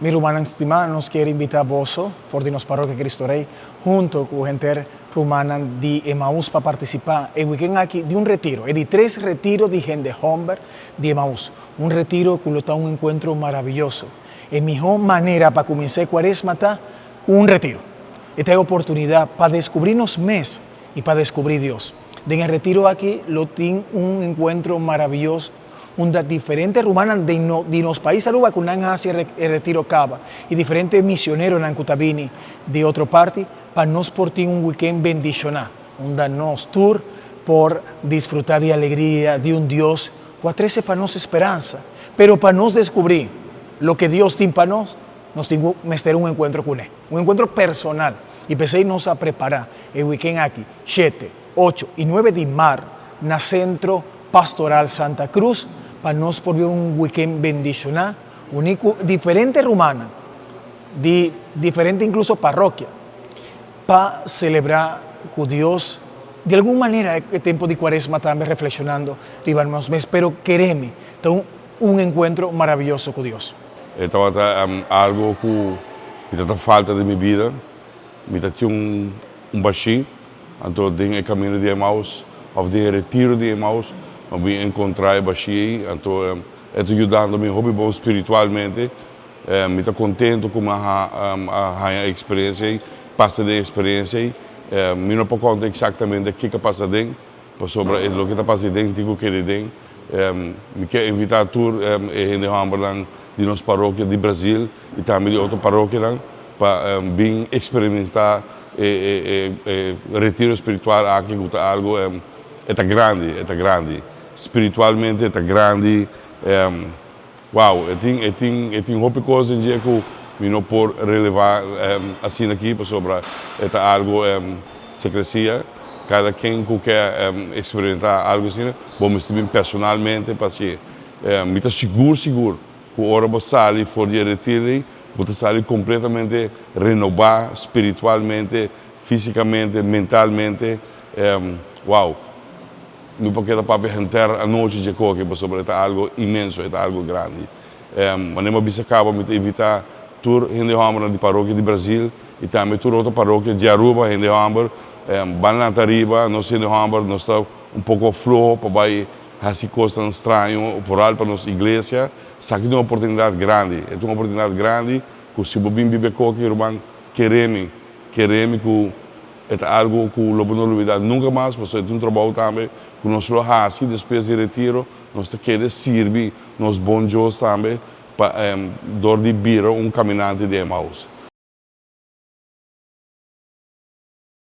Mi rumannan stimá, nos kier invitá boso for di nos Parokia Cristo Rey hunto ku henter rumannan di Emaús pa partisipá e wiken aki di un retiro, e di tres retiro di hende hòmber di Emaús. Un retiro ku lo ta un enkuentro maravioso. E mihó manera pa kuminsá e kuaresma ta ku un retiro. E ta e oportunidat pa deskubrí nos mes i pa deskubrí Dios. Den e retiro aki lo tin un enkuentro maravioso unda diferente rumannan den no di nos pais Aruba ku nan hasi e retiro kaba i diferente misioneronan ku ta bini di otro parti pa nos por tin un wiken bendishoná unda nos tur por disfrutá di alegria di un Dios ku a trese pa nos speransa. Pero pa nos deskubrí loke Dios tin pa nos, nos tin ku mester un enkuentro kuné, un enkuentro personal. I p'esei nos a prepará e wiken aki, shete, ocho i nuebe di mar, na Sentro Pastoral Santa Cruz, pa nos por biba un wiken bendishoná, uní ku diferente rumannan di diferente inkluso parokia, pa selebrá ku Dios di algun manera e tempu di Kuaresma tambe reflekshonando riba nos mes, pero keremi ta un un enkuentro maravioso ku Dios. E tabata algo ku mi ta ta falta den mi bida, mi ta tin un un bashí, anto den e kaminda di Emaus òf den e retiro di Emaus mi a bin enkontrá e bashí ei, anto e ta yudando mi hopi bon spiritualmente. Mi ta contento cu mi a haña e experiencia ey, pasa den e experiencia ey. Mi no por conta exactamente kico a pasa aden, pasobra e loke ta pasa aden tin cu keda aden. Mi kier invita tur e hende hombernan di nos parokia di Brazil y tambe di otro parokianan pa bin experimenta e retiro spiritual aki cu ta algo, e ta grandi, e ta grandi. Spiritualmente e ta grandi. Wow, e tin, e tin, e tin hopi kos den dje ku mi no por relevá asina aki pasobra e ta algu sekresia. Kada ken ku ke eksperimentá algu asina, bo mester bin personalmente pa hasié. Mi ta sigur sigur ku ora bo sali for di e retiro ei, bo ta sali kompletamente renobá spiritualmente, físikamente, mentalmente. Wow! No por keda papia henter anochi dje koki pasobra e ta algo inmenso, e ta algo grandi. Manera mi a bisa kaba mi ta invita tur hende hombernan di parokia di Brazil y tambe tur otro parokia di Aruba hende homber ban lanta ariba, nos hende homber nos ta un poko floho pa bay haci cosnan straño vooral pa nos iglesia. Esaki ta un oportunidad grandi, e ta un oportunidad grandi cu si bo bin biba e koki ruman kere mi, kere mi cu E ta algu ku lo bo no lubidá nunka mas, pasobra e ta un trabou tambe ku nos lo hasi despues di retiro. Nos ta keda sirbi nos bon Dios tambe pa dor di bira un kaminante di Emaus.